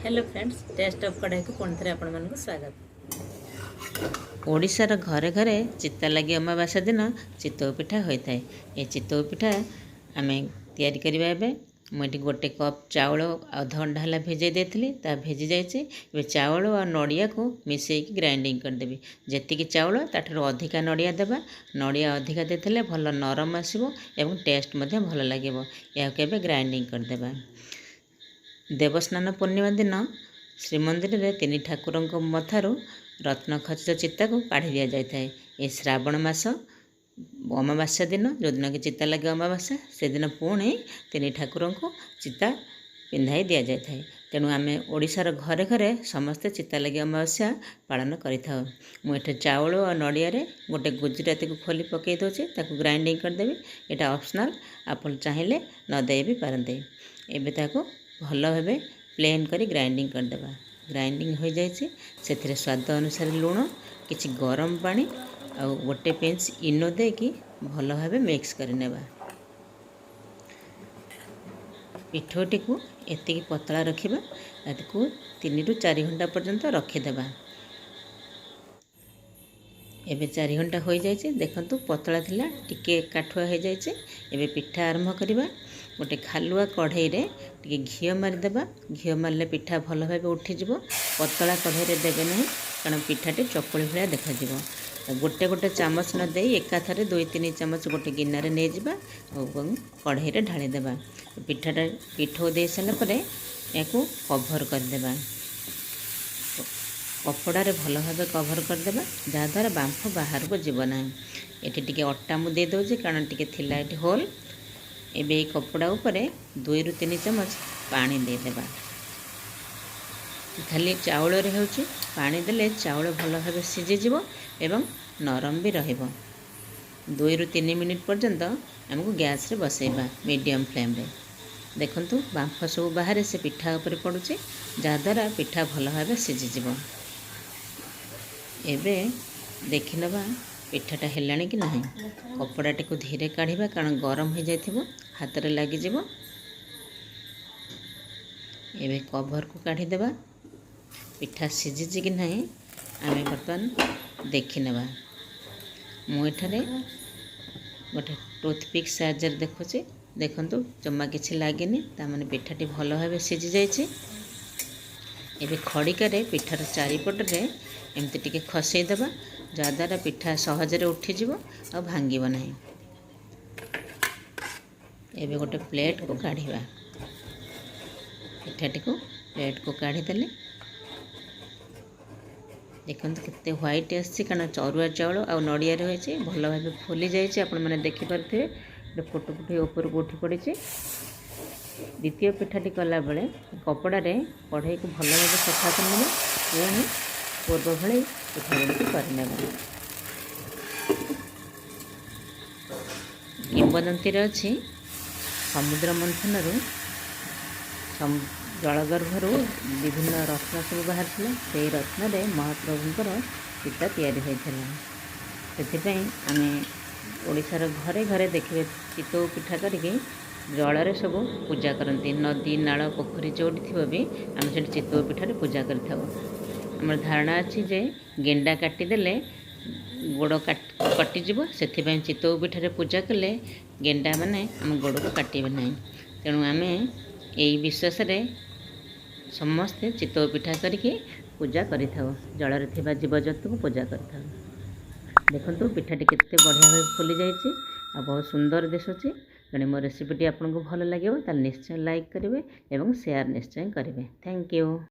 Hello friends, test of କଢ଼ାଇକୁ ପୁଣି ଥରେ ଆପଣମାନଙ୍କୁ ସ୍ୱାଗତ। ଓଡ଼ିଶାର ଘରେ ଘରେ ଚିତାଲାଗି ଅମାବାସ୍ୟା ଦିନ ଚିତଉ ପିଠା ହୋଇଥାଏ। ଏ ଚିତଉ ପିଠା ଆମେ ତିଆରି କରିବା ଏବେ। ମୁଁ ଏଠି ଗୋଟେ କପ୍ ଚାଉଳ ଅଧଘଣ୍ଟା ହେଲା ଭିଜେଇ ଦେଇଥିଲି, ତାହା ଭିଜି ଯାଇଛି। ଏବେ ଚାଉଳ ଆଉ ନଡ଼ିଆକୁ ମିଶାଇକି ଗ୍ରାଇଣ୍ଡିଙ୍ଗ କରିଦେବି। ଯେତିକି ଚାଉଳ, ତାଠାରୁ ଅଧିକା ନଡ଼ିଆ ଦେବା। ନଡ଼ିଆ ଅଧିକା ଦେଇଥିଲେ ଭଲ ନରମ ଆସିବ ଏବଂ ଟେଷ୍ଟ ମଧ୍ୟ ଭଲ ଲାଗିବ। ଏହାକୁ ଏବେ ଗ୍ରାଇଣ୍ଡିଙ୍ଗ କରିଦେବା। ଦେବସ୍ନାନ ପୂର୍ଣ୍ଣିମା ଦିନ ଶ୍ରୀମନ୍ଦିରରେ ତିନି ଠାକୁରଙ୍କ ମଥାରୁ ରତ୍ନ ଖଚିତ ଚିତାକୁ କାଢ଼ି ଦିଆଯାଇଥାଏ। ଏ ଶ୍ରାବଣ ମାସ ଅମାବାସ୍ୟା ଦିନ, ଯେଉଁଦିନ କି ଚିତା ଲାଗି ଅମାବାସ୍ୟା, ସେଦିନ ପୁଣି ତିନି ଠାକୁରଙ୍କୁ ଚିତା ପିନ୍ଧାଇ ଦିଆଯାଇଥାଏ। ତେଣୁ ଆମେ ଓଡ଼ିଶାର ଘରେ ଘରେ ସମସ୍ତେ ଚିତା ଲାଗି ଅମାବାସ୍ୟା ପାଳନ କରିଥାଉ। ମୁଁ ଏଠି ଚାଉଳ ଆଉ ନଡ଼ିଆରେ ଗୋଟେ ଗୁଜୁରାତିକୁ ଖୋଲି ପକାଇ ଦେଉଛି, ତାକୁ ଗ୍ରାଇଣ୍ଡିଙ୍ଗ କରିଦେବି। ଏଇଟା ଅପସନାଲ୍, ଆପଣ ଚାହିଁଲେ ନ ଦେଇ ବି ପାରନ୍ତି। ଏବେ ତାକୁ ଭଲ ଭାବେ ପ୍ଲେନ୍ କରି ଗ୍ରାଇଣ୍ଡିଙ୍ଗ କରିଦେବା। ଗ୍ରାଇଣ୍ଡିଙ୍ଗ ହୋଇଯାଇଛି। ସେଥିରେ ସ୍ୱାଦ ଅନୁସାରେ ଲୁଣ, କିଛି ଗରମ ପାଣି ଆଉ ଗୋଟେ ପିଞ୍ଚ ଇନୋ ଦେଇକି ଭଲ ଭାବେ ମିକ୍ସ କରିନେବା। ପିଠଉଟିକୁ ଏତିକି ପତଳା ରଖିବା। ତାକୁ 3ରୁ 4 ଘଣ୍ଟା ପର୍ଯ୍ୟନ୍ତ ରଖିଦେବା। ଏବେ 4 ଘଣ୍ଟା ହୋଇଯାଇଛି। ଦେଖନ୍ତୁ, ପତଳା ଥିଲା, ଟିକେ କାଠୁଆ ହୋଇଯାଇଛି। ଏବେ ପିଠା ଆରମ୍ଭ କରିବା। ଗୋଟେ ଖାଲୁଆ କଢ଼େଇରେ ଟିକେ ଘିଅ ମାରିଦେବା। ଘିଅ ମାରିଲେ ପିଠା ଭଲ ଭାବେ ଉଠିଯିବ। ପତଳା କଢ଼େଇରେ ଦେବେ ନାହିଁ, କାରଣ ପିଠାଟି ଚକୁଳି ଭଳିଆ ଦେଖାଯିବ। ଗୋଟେ ଗୋଟେ ଚାମଚ ନ ଦେଇ ଏକାଥରେ 2-3 ଚାମଚ ଗୋଟେ ଗିନାରେ ନେଇଯିବା ଏବଂ କଢ଼େଇରେ ଢାଳିଦେବା। ପିଠାଟା ପିଠଉ ଦେଇ ସାରିଲା ପରେ ଏହାକୁ କଭର୍ କରିଦେବା। କପଡ଼ାରେ ଭଲ ଭାବେ କଭର୍ କରିଦେବା, ଯାହାଦ୍ୱାରା ବାମ୍ଫ ବାହାରକୁ ଯିବ ନାହିଁ। ଏଠି ଟିକେ ଅଟା ମୁଁ ଦେଇଦେଉଛି, କାରଣ ଟିକେ ଥିଲା ଏଠି ହୋଲ୍। ଏବେ ଏଇ କପଡ଼ା ଉପରେ 2ରୁ 3 ଚାମଚ ପାଣି ଦେଇଦେବା। ଖାଲି ଚାଉଳରେ ହେଉଛି, ପାଣି ଦେଲେ ଚାଉଳ ଭଲ ଭାବେ ସିଝିଯିବ ଏବଂ ନରମ ବି ରହିବ। 2ରୁ 3 ମିନିଟ୍ ପର୍ଯ୍ୟନ୍ତ ଆମକୁ ଗ୍ୟାସ୍ରେ ବସାଇବା ମିଡ଼ିୟମ୍ ଫ୍ଲେମ୍ରେ। ଦେଖନ୍ତୁ, ବାମ୍ଫ ସବୁ ବାହାରେ ସେ ପିଠା ଉପରେ ପଡ଼ୁଛି, ଯାହାଦ୍ୱାରା ପିଠା ଭଲ ଭାବେ ସିଝିଯିବ। ଏବେ ଦେଖିନେବା ପିଠାଟା ହେଲାଣି କି ନାହିଁ। କପଡ଼ାଟିକୁ ଧୀରେ କାଢ଼ିବା, କାରଣ ଗରମ ହୋଇଯାଇଥିବ, ହାତରେ ଲାଗିଯିବ। ଏବେ କଭରକୁ କାଢ଼ିଦେବା। ପିଠା ସିଝିଛି କି ନାହିଁ, ଆମେ ବର୍ତ୍ତମାନ ଦେଖିନେବା। ମୁଁ ଏଠାରେ ଗୋଟେ ଟୁଥପିକ୍ ସାହାଯ୍ୟରେ ଦେଖୁଛି। ଦେଖନ୍ତୁ, ଜମା କିଛି ଲାଗିନି, ତାମାନେ ପିଠାଟି ଭଲ ଭାବେ ସିଝି ଯାଇଛି। ଏବେ ଖଡ଼ିକାରେ ପିଠାର ଚାରିପଟରେ ଏମିତି ଟିକେ ଖସେଇ ଦେବା, ଯାହାଦ୍ୱାରା ପିଠା ସହଜରେ ଉଠିଯିବ ଆଉ ଭାଙ୍ଗିବ ନାହିଁ। ଏବେ ଗୋଟେ ପ୍ଲେଟ୍କୁ କାଢ଼ିବା। ପିଠାଟିକୁ ପ୍ଲେଟ୍କୁ କାଢ଼ିଦେଲେ ଦେଖନ୍ତୁ କେତେ ହ୍ୱାଇଟ୍ ଆସିଛି, କାରଣ ଅରୁଆ ଚାଉଳ ଆଉ ନଡ଼ିଆରେ ହୋଇଛି। ଭଲ ଭାବେ ଫୁଲି ଯାଇଛି, ଆପଣମାନେ ଦେଖିପାରୁଥିବେ, ଗୋଟେ ଫୁଟୁ ଫୁଟୁ ଉପରକୁ ଉଠି ପଡ଼ିଛି। ଦ୍ୱିତୀୟ ପିଠାଟି କଲାବେଳେ କପଡ଼ାରେ କଢ଼େଇକୁ ଭଲ ଭାବେ ସଫା କରିନେବା। ପୁଣି ପୂର୍ବ ଭଳି ପିଠା ଗୁଡ଼ିକୁ କରିନେବା। କିମ୍ବଦନ୍ତୀରେ ଅଛି, ସମୁଦ୍ର ମନ୍ଥନରୁ ଜଳଗର୍ଭରୁ ବିଭିନ୍ନ ରତ୍ନ ସବୁ ବାହାରିଥିଲା। ସେଇ ରତ୍ନରେ ମହାପ୍ରଭୁଙ୍କର ଚିତା ତିଆରି ହୋଇଥିଲା। ସେଥିପାଇଁ ଆମେ ଓଡ଼ିଶାର ଘରେ ଘରେ ଦେଖିବେ, ଚିତଉ ପିଠା କରିକି ଜଳରେ ସବୁ ପୂଜା କରନ୍ତି। ନଦୀ, ନାଳ, ପୋଖରୀ ଯେଉଁଠି ଥିବ ବି, ଆମେ ସେଠି ଚିତଉ ପିଠାରେ ପୂଜା କରିଥାଉ। ଆମର ଧାରଣା ଅଛି ଯେ ଗେଣ୍ଡା କାଟିଦେଲେ ଗୋଡ଼ କଟିଯିବ, ସେଥିପାଇଁ ଚିତଉ ପିଠାରେ ପୂଜା କଲେ ଗେଣ୍ଡାମାନେ ଆମ ଗୋଡ଼କୁ କାଟିବେ ନାହିଁ। ତେଣୁ ଆମେ ଏଇ ବିଶ୍ୱାସରେ ସମସ୍ତେ ଚିତଉ ପିଠା କରିକି ପୂଜା କରିଥାଉ, ଜଳରେ ଥିବା ଜୀବଜନ୍ତୁକୁ ପୂଜା କରିଥାଉ। ଦେଖନ୍ତୁ, ପିଠାଟି କେତେ ବଢ଼ିଆ ଭାବେ ଫୁଲି ଯାଇଛି ଆଉ ବହୁତ ସୁନ୍ଦର ଦିଶୁଛି। ତେଣୁ ମୋ ରେସିପିଟି ଆପଣଙ୍କୁ ଭଲ ଲାଗିବ, ତାହେଲେ ନିଶ୍ଚୟ ଲାଇକ୍ କରିବେ ଏବଂ ସେୟାର ନିଶ୍ଚୟ କରିବେ। Thank you.